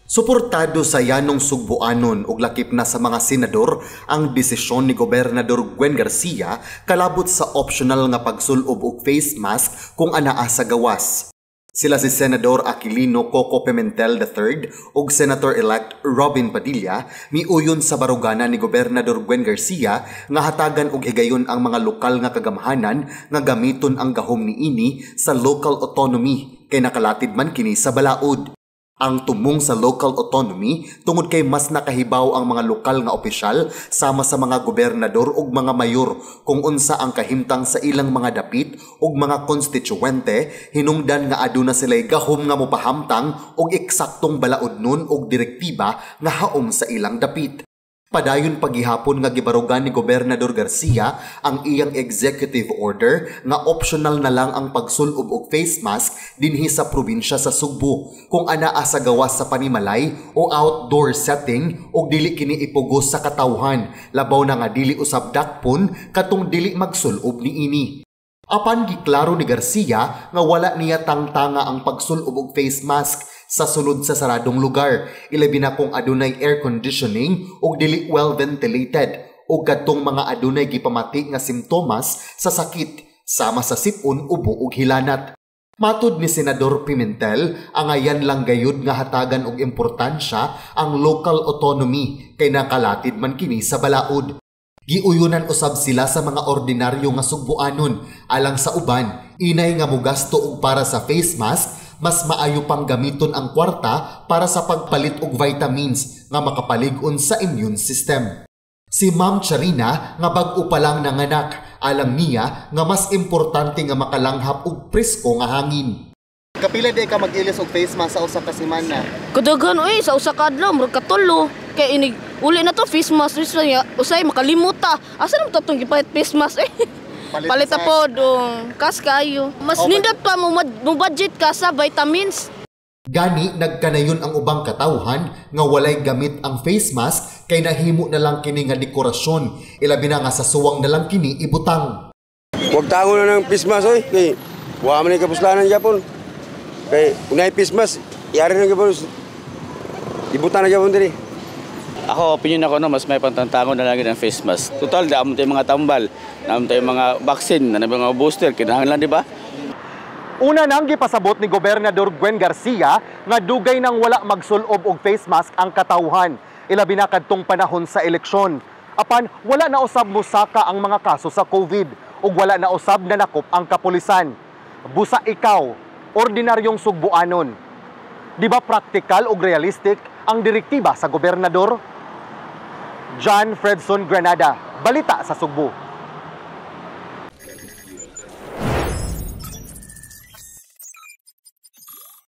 Suportado sa yanong Sugbuanon ug lakip na sa mga senador ang desisyon ni Gobernador Gwen Garcia kalabot sa optional nga pagsulob og face mask kung anaa sa gawas. Sila si Senador Aquilino Coco Pimentel III ug Senator-elect Robin Padilla miuyon sa barugana ni Gobernador Gwen Garcia nga hatagan og higayon ang mga lokal nga kagamhanan nga gamiton ang gahom niini sa local autonomy kay nakalatid man kini sa balaod. Ang tumong sa local autonomy tungod kay mas nakahibaw ang mga lokal nga opisyal sama sa mga gobernador ug mga mayor kung unsa ang kahimtang sa ilang mga dapit ug mga konstituente, hinungdan nga aduna sila'y gahom nga mopahamtang og eksaktong balaodnon ug direktiba nga haom sa ilang dapit. Padayon paghihapon nga gibarugan ni Gobernador Garcia ang iyang executive order nga optional na lang ang pagsulob og face mask dinhi sa probinsya sa Sugbo kung anaa sa gawas sa panimalay o outdoor setting ug dili kini ipugos sa katawhan, labaw na nga dili usab dakpon katong dili magsulob niini. Apan giklaro ni Garcia nga wala niya tangtanga ang pagsulob og face mask sa sulod sa saradong lugar, ilabi na kung adunay air conditioning ug dili well ventilated ug kadtong mga adunay gipamati nga simptomas sa sakit sama sa sipon, ubo ug hilanat. Matud ni Senador Pimentel, angayan lang gayud nga hatagan og importansya ang local autonomy kay nakalatid man kini sa balaod. Giuyunan usab sila sa mga ordinaryo nga Sugbuanon alang sa uban, inay nga mogasto og para sa face mask, mas maayo pang gamiton ang kwarta para sa pagpalit og vitamins nga makapalig-on sa immune system. Si Ma'am Charina nga bag-o pa lang nanganak, alam niya nga mas importante nga makalanghap og presko nga hangin. Kapila di ka mag-ilis og face mask sa usa ka semana? Kadaghan oy, sa usa ka adlaw murag katulo. Kay inig uli na to face mask, face mask usay makalimot ta. Asa naman to tong gipalit face mask eh? Palit sa- po dong kas kayo. Mas Oh, nindot pa mo, mo budget ka sa vitamins. Gani nagkanayon ang ubang katawhan nga walay gamit ang face mask kay nahimo na lang kini nga dekorasyon, ilabi na nga sa suwang na lang kini ibutang. Huwag tango na ng face mask, oy. Kay, wa man ni kapuslanan Japon. Kay, unay face mask, yari na Japon. Ibutan na Japon diri. Ako, opinion ako, no, mas may pantantango na lang ang face mask. Total, damo tayo mga tambal, damo tayo mga vaccine, na mga booster, kinahanglan, di ba? Una nang gipasabot ni Gobernador Gwen Garcia nga dugay nang wala magsulob og face mask ang katawhan, ilabi na kadtong panahon sa eleksyon. Apan wala na usab mosaka ang mga kaso sa COVID ug wala na usab nanakop ang kapulisan. Busa ikaw, ordinaryong Sugbuanon. Di ba praktikal ug realistic ang direktiba sa gobernador? John Fredson Granada, Balita sa Sugbo.